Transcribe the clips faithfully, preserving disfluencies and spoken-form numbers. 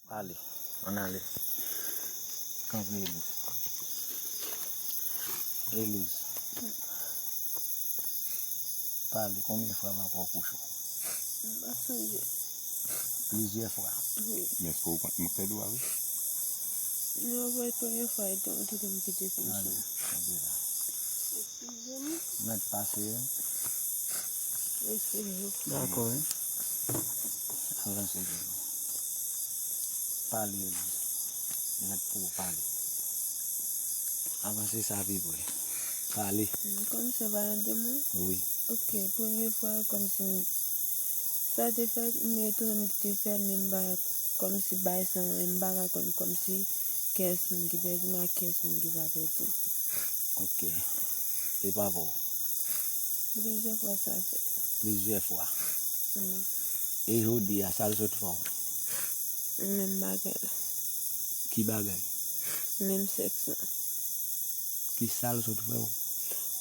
Pale, ann ale. Kanpe, Elouz. Elouz. Pale, konbyen fwa papa w kouche w? M pa sonje. Plizyè fwa. Wi. Men èske w konn mank fè dwa wi? Non, se premye fwa li te, li te m kite konsa. Ale, kanpe la. Eskize m. Mèt pase. Eskize m. Dakò, wi. Avanse, Elouz. Pale, Elouz. Mèt pou w pale. Avanse sa pi pre. Pale. Kòmsi w pa tande mwen? Wi. Ok, premye fwa, kòmsi m, sa te fèt, m retounen m kite fè l, men m pa, kòmsi bay sa, m pa ka konn, kòmsi kiyès moun ki pèdi m ak kiyès moun ki pa pèdi m. Ok. E papa w? Plizyè fwa sa fèt. Plizyè fwa. Mm. E jodi a, sa l sot fè w? Menm bagay la. Ki bagay? Menm sèks la. Ki sa l sot fè w?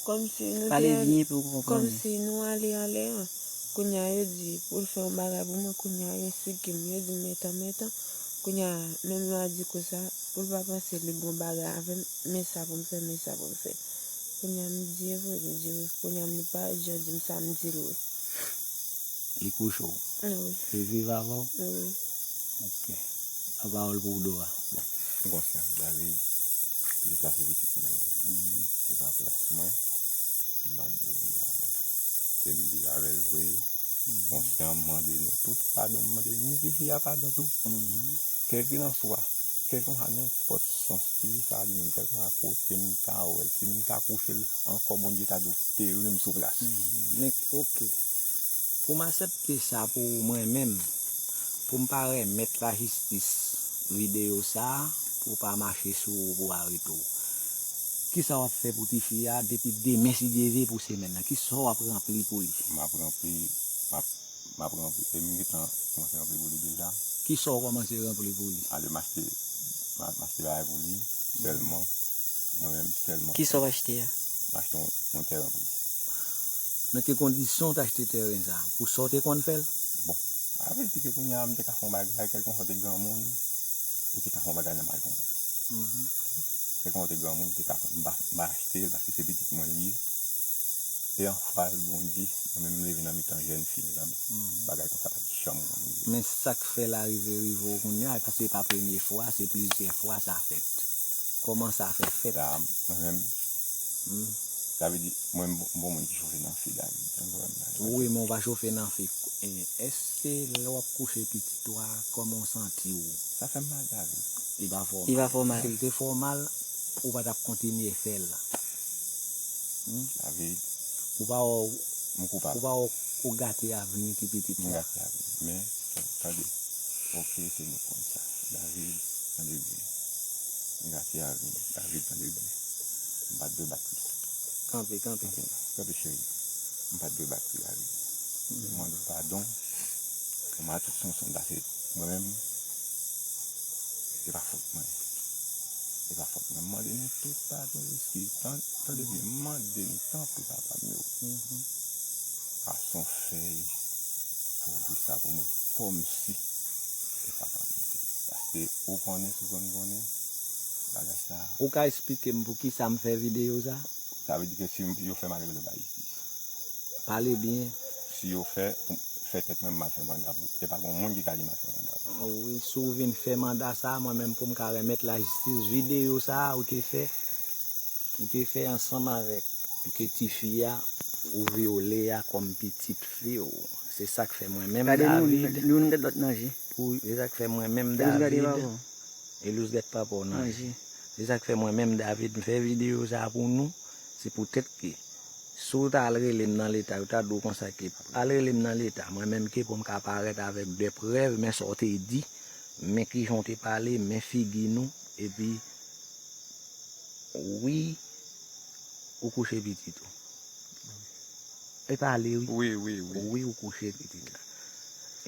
Kòmsi nou Pale te byen pou w konprann. Kòmsi nou ale anlè an. Kounye a yo di pou l fè yon bagay pou mwen, kounye a yo sigi m, yo di m metan, metan. Kounye a, menm yo a di konsa, pou l pa panse li gon bagay avè m, men sa pou m fè, men sa pou m fè. Kounye a m di e vre, li di wi. Kounye a m li pa jan di m sa, m di l wi. Li kouche w? Wi. Li viv avè w? Wi. Ok. Lapawòl pou w, Dora. Bon, m konsyan, David, pitit la se pitit mwen li ye. Mhm. E pa plas mwen, m pa t dwe viv avè l. E m viv avè l vre, mhm, konsyan, m mande nou tout padon, m mande ni tifi a padon tou. Mhm. Kèlkelanswa, kèlkelanswa nenpòt sans tifi sa li menm, kèlkelanswa kote m ta wè l, si m ta kouche l ankò, Bondye ta dwe fere m sou plas. Mhm. Men, ok. Pou m aksepte sa pou mwen menm, pou m pa remèt lajistis videyo sa a, pou w pa mache sou ou, pou w arete w. Kisa w ap fè pou tifi a depi demen, si Dye vle, pou semèn nan? Kisa w ap ranpli pou li? M ap ranpli, m ap, m ap ranpli, e m gentan kòmanse ranpli pou li deja. Kisa w kòmanse ranpli pou li? Ale, m achte, m a-, m achte bagay pou li, sèlman, mwen menm sèlman. Kisa w achte a? M achte yon, yon tèren pou li. Nan ki kondisyon w t achte tèren sa a? Pou sa w te konn fè l? Bon, sa vle di ke kounye a m te ka fè yon bagay, kèlkeswa w te granmoun, ou te ka fè yon bagay nan mal konprann. Mhm. Kèlkeswa w te granmoun, ou te ka fè, m pa, m pa achte l paske se pitit mwen li ye. E anfwa l, Bondye, mwen menm m leve nan mitan jèn fi, mezanmi. Mhm. Bagay konsa pa t janm rive. Men sa k fè l arive, rive w kounye a, paske se pa premye fwa, se plizyè fwa sa fèt. Kòman sa fè fèt? La, mwen menm, hmm, sa vle di, mwen, m bon, m bon moun ki chofe nan fi, David. Jan m di w la. Wi, men w pa chofe nan fi. E, èske lè w ap kouche pitit ou a, kòman w santi w? Sa fè m mal, David. Li pa fè w mal. Li pa fè w mal. Si l te fè w mal, ou pa t ap kontinye fè l. Hmm? David. Ou pa wè w, m koupab. Ou pa wè w, ou gate avni ti pitit la. M gate avni. Men, tande. Ok, se nou konn sa. David, tande byen. M gate avni. David, tande byen. M pa t dwe bat li. Kanpe, kanpe. Kanpe, kanpe, cheri. M pa t dwe bat li, David. M mande w padon. Kòman tout sanson pase mwen menm, se pa fòt mwen. Se pa fòt mwen. M mande nou tout padon, eskiz. Tan-, tande byen, m mande nou, tanpri, papa m yo. Mhm. Gason fèy, kouvri sa pou mwen, kòmsi se papa m ou te ye. Paske ou konnen, si w konn konnen, bagay sa a. Ou ka eksplike m poukisa m fè videyo sa? Sa vle di ke si m, yo fè m al rele lajistis. Pale byen. Si yo fè, fè tèt mwen m al fè manda pou, e pa gon moun ki ka di m al fè manda pou. Wi, si w vin fè manda sa, mwen menm pou m ka remèt lajistis videyo sa a ou te fè, ou te fè ansanm avèk ke tifi a ou vyole a kòm pitit fi w. Se sa k fè mwen menm, David, nou, nou gade lòt nan je. Pou, se sa k fè mwen menm, David, Elouz gade papa w nan je. Se sa k fè mwen menm, David, m fè videyo sa a pou nou. Se poutèt ke si w ta al rele m nan leta, yo ta di w konsa ke al rele m nan leta, mwen menm ke pou m ka parèt avèk de prèv, men sa w te di, men kijan w te pale, men figi nou, epi wi, ou kouche pitit ou. E pale, wi. Wi, wi, wi. Wi, ou kouche pitit la.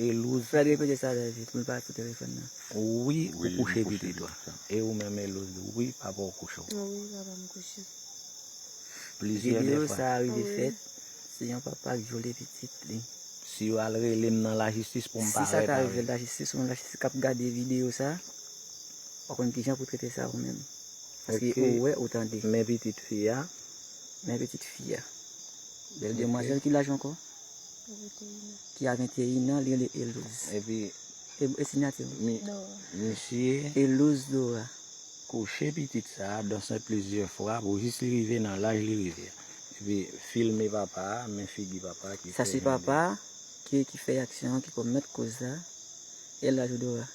Elouz. Fè repete sa, David, pou l pa sou telefòn nan. Wi, ou kouche pitit la. E ou menm, Elouz, wi, papa w kouche w. Wi, papa m kouche. Plizyè lè fwa. Videyo sa a rive fèt, se yon papa k vyole pitit li. Si yo al rele m nan lajistis pou m parèt avè l. Si sa ka rive lajistis, ou menm lajistis k ap gade videyo sa, w a konn kijan pou trete sa ou menm. Paske ou wè, ou tande. Men pitit fi a. Men pitit fi a. Bèl demwazèl ki laj ankò? Ki a venteyen an, li rele Elouz. Epi e, e sinyati w? Misye Elouz Dora. Kouche pitit sa a danse plizyè fwa pou jis li rive nan laj li rive a. Epi filme papa a, men figi papa a ki fè jan de. Sa se papa a ki, ki fè aksyon an, ki komèt koz la. E laj ou Dora?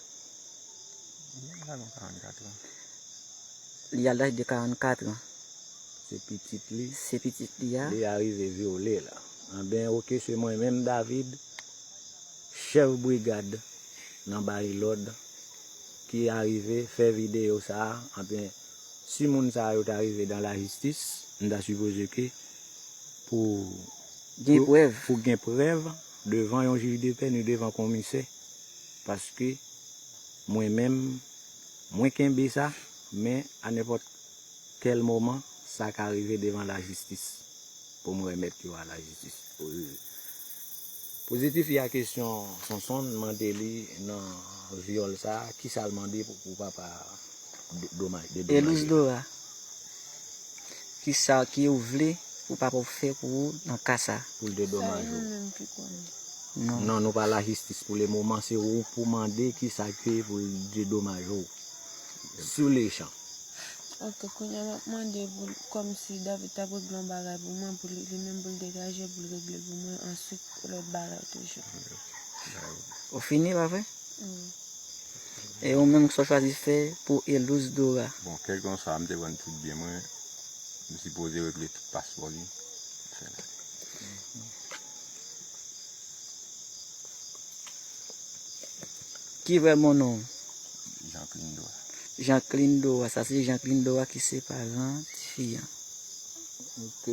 Li al laj de karannkat an. Se pitit li. Se pitit li a. Li arive vyole l. Anben, oke, se mwen menm, David, chèf brigad nan bay lòd, ki arive fè videyo sa a. Anben, si moun sa yo ta rive dan lajistis, m ta sipoze ke pou gen prèv, pou gen prèv devan yon jij de pè ni devan komisè, paske mwen menm, mwen kenbe sa, men a nenpòt kèl moman sa ka rive devan lajistis pou m remèt yo a lajistis. Poze, poze tifi a kesyon, Sonson mande li nan vyòl sa, kisa l mande pou, pou papa do-, domaj, dedomaje. Elouz Dora, kisa ki ou vle pou papa w fè pou ou nan ka sa? Pou l dedomaje w. Sa e nou menm ki konnen. Non. Non, nou pa lajistis pou le moman, se ou pou mande kisa ke pou l dedomaje w. Sou lechan. Ok, kounye a m ap mande pou l, kòmsi David t ap regle yon bagay pou mwen, pou li, li menm pou l degaje, pou l regle l pou mwen, answit, lòt bagay toujou. Ou fini, pa vre? Wi. E ou menm, sa w chwazi fè pou Elouz Dora? Bon, kèlkanswa, m te konn tout byen mwen, m sipoze regle tout paspò li, m fè l ale. Ki vrè bon non w? Jean Clindo a. Jean Clindo a, sa se Jean Clindo a ki se paran tifi an. Ok.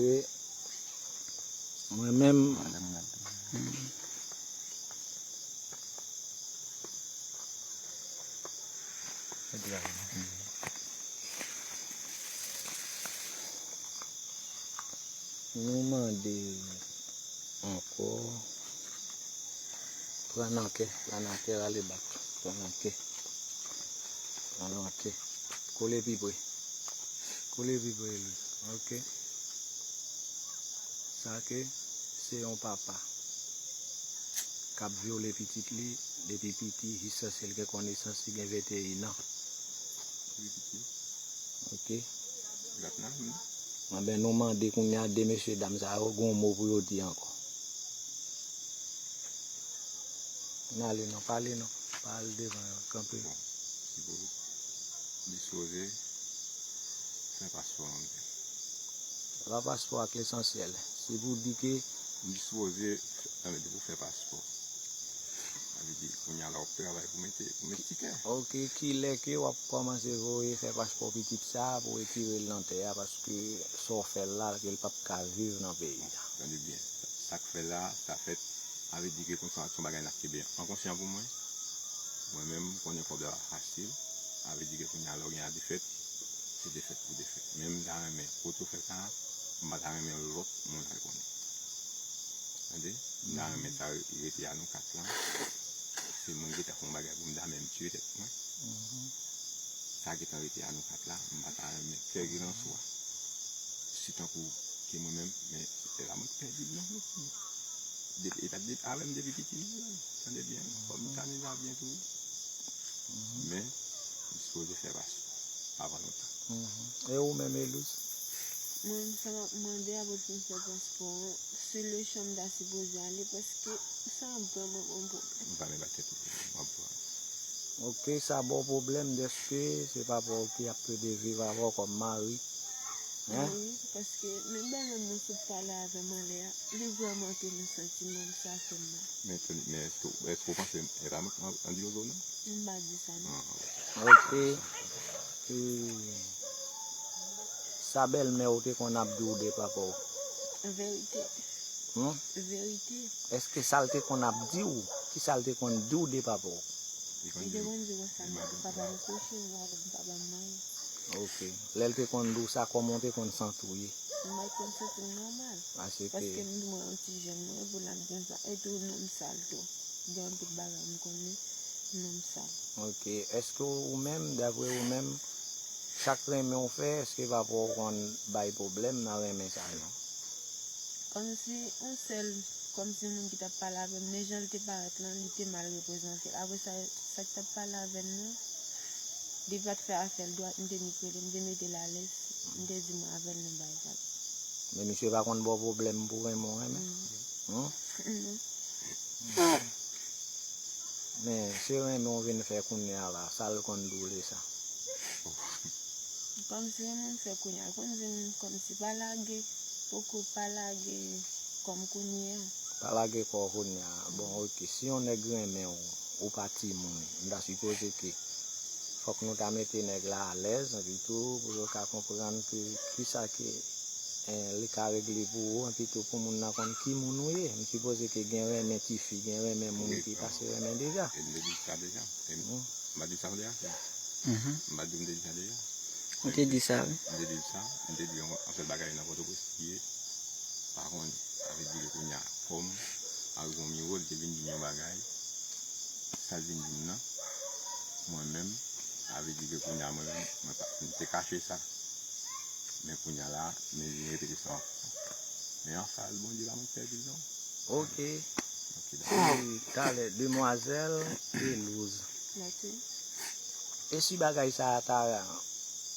Mwen menm. Nou mande ankò. Pran nan kè, pran nan kè, rale bak. Pran nan kè. Pran nan kè. Kole pi pre. Kole pi pre, Louis. Ok. Sa ke se yon papa k ap vyole pitit li depi piti jiskaske l gen konesans li gen venteyen an. Wi, piti. Ok. Anben, nou mande kounye a de mesye dam sa yo, gen yon mo pou yo di ankò. N ale non, pale non. Pa al devan yo, kanpe. Bon, si pou dispoze fè paspò an. Se pa paspò a k lesansyèl. Se pou di ke m dispoze, tande, pou fè paspò. Sa vle di, kounye a la w ap travay pou mete, pou mete tikè. Ok, kilè ke w ap kòmanse voye fè paspò pitit sa a pou retire l nan tè a, paske sa w fè l la, ke l p ap ka viv nan peyi a? Tande byen, sa, sa k fè la, sa fèt, sa vle di ke konsa, se yon bagay n ap kenbe ankonsyan pou mwen. Mwen menm, m konnen kòb la pa fasil, sa vle di ke kounye a, lè w gen a defèt, se defèt pou defèt. Men m ta renmen, kote w fè sa a, m pa ta renmen lòt moun al konnen. Tande? M ta renmen sa rete a nou kat lan. Se mwen ki ta fè yon bagay pou m ta menm tiye tèt mwen. Sa gentan rete a nou kat la, m pa ta renmen kèlkelanswa. Si tankou ke mwen menm, men se la mwen pèdi l nan. Depi, e pa t depi, avè m depi piti, tande byen, fò m tande sa byen tou. Men, m sipoze fè paspò avan lontan. E ou menm, Elouz? Mwen menm, sa m ap mande a pou m fè paspò an, se le chan m ta sipoze ale, paske sa ap vrèman ban m pwoblèm. M pa menm ba tèt ou pwoblèm, w ap vwa. Ok, sa ba w pwoblèm dèske se papa w ki ap plede viv avè w kòm mari. Hein? Wi, paske menm bèlmè m nan sot pale avè m anlè a, li vrèman te nan santiman m, sa fè m mal. Men, men èske, èske w panse e pa mwen k andyolo non? M pa di sa non. Ah, ok. Ok. E sa bèlmè w te konn ap di w de papa w? Verite. Hmm? Verite. Èske sa l te konn ap di w? Kisa l te konn di w de papa w? Li te konn di konsa, papa m kouche, m pa konn papa m mare. Ok. Lè l te konn di w sa, kòman w te konn santi w ye? M pa t konn santi m nòmal. Paske m di mwen yon ti jèn mwen, epi la m konn sa. E tou, nonm sal tou. Gen anpil bagay m konnen, nonm sal. Ok. Èske ou menm, dapre ou menm, sa k renmen w fè, èske papa w konn bay pwoblèm nan renmen sa yo? Kòmsi yon sèl, kòmsi moun ki t ap pale avè m, men jan l te parèt lan, li te mal reprezante l. Apre sa, sa k t ap pale avè m nan, li pa t fè afè l dwat, m te ni rele, m te mete l alèz, m te di mwen avè l nan bay vag. Men misye pa konn ba w pwoblèm pou renmen w renmen? Non. Men se renmen w vin fè kounye a la, sa l konn di w de sa? Kòmsi renmen m fè kounye a, l konn di m kòmsi pa lage, poko pa lage kò m kounye a. Pa lage kò w kounye a. Bon, ok, si yon nèg renmen w, ou pa timoun, m ta sipoze ke fòk nou ta mete nèg la alèz, epi tou, pou yo ka konprann ke kisa ke eh, li ka regle pou ou, epi tou pou moun nan konn ki moun ou ye. M sipoze ke gen renmen tifi, gen renmen moun ki pase renmen deja. E m te di sa deja. E m, m pa di sa deja? M pa di m te di sa deja? Ou te di sa, wi. M te di sa, m te di yon, yon sèl bagay nan Pòtoprens li ye. Pa konn, sa vle di ke kounye a, kòm, ak yon miwo, li te vin di m yon bagay. Sa l vin di m nan, mwen menm, sa vle di ke kounye a, mwen menm, mwen pa, m te kache sa. Men kounye a la, men vin repete sa ankò. Men anfas, Bondye pa mank fè vil non. Ok. Ok, dakò. E talè, demwazèl Elouz. Mèsi. E si bagay sa a ta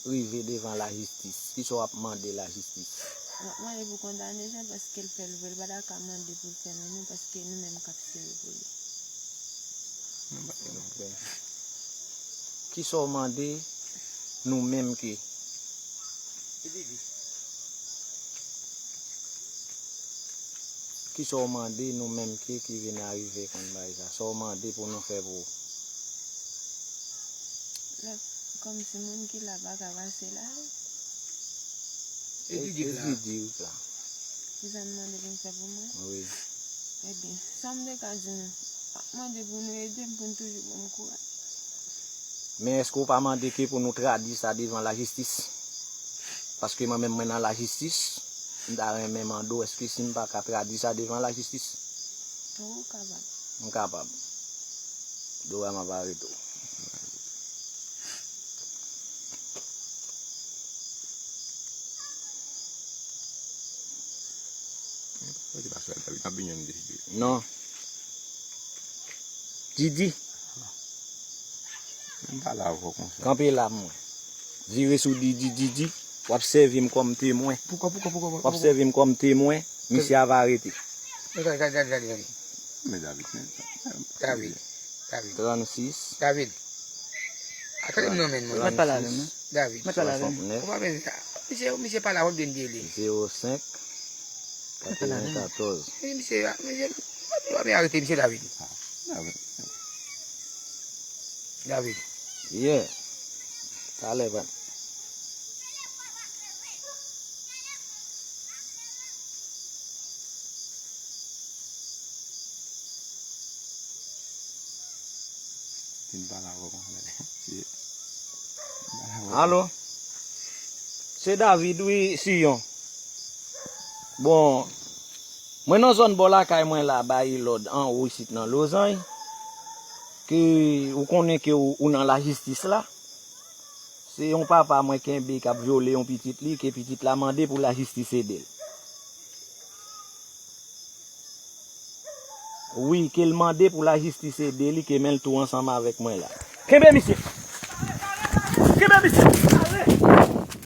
rive devan lajistis, kisa w ap mande lajistis? M ap mande pou kondane Jean paske l fè l vre, l pa ta ka mande pou l fè nou non, paske nou menm k ap sere pou li. Nou pa gen pwoblèm. Kisa w mande nou menm ke? Kisa w mande nou menm ke ki vin arive konn bagay sa? Sa w mande pou nou fè pou ou? Lè, kòmsi moun ki la pa ka pase la. E, e Didi k la. Didi k la. Kisa n mande pou n fè pou mwen? Wi. Ebyen, sa m te ka di nou, m ap mande pou nou ede m, pou n toujou ban m kouraj. Men èske w pa mande ke pou nou tradui sa devan lajistis? Paske mwen menm mwen nan lajistis, m ta renmen mande w èske si m pa ka tradui sa devan lajistis? Wi, ou kapab. M kapab. Dora m ap arete w. Non. Didi. Kanpe la pou mwen. Vire sou Didi, Didi. W ap sèvi m kòm temwen. Poukò, poukò, poukò, poukò? W ap sèvi m kòm temwen. Misye ava arete. Gade, gade, gade, gade, gade. Men David, men. David, David. Trannsis. David. A, tande m non, men, mwen. Mèt pale avè m, wi. David. Mèt pale avè m. Swasantnèf. Ou pa menm sa. Misye, misye pale avè m, byen dele. Zewo senk. Katrevenkatòz. E misye, misye, misye, misye arete misye David. David. David. Yeah. Talè, pa. Vin pale avè w konsa. Alo? Se David, wi, Siyon. Bon, mwen nan zòn bò lakay mwen la, bay lòd anwo isit nan Lozany, ke ou konnen ke ou, ou nan lajistis la. Se yon papa mwen kenbe k ap vyole yon pitit li, ke pitit la mande pou lajistis ede l. Wi, ke l mande pou lajistis ede li, ke men l tou ansanm avèk mwen la. Kenbe misye! Kenbe misye!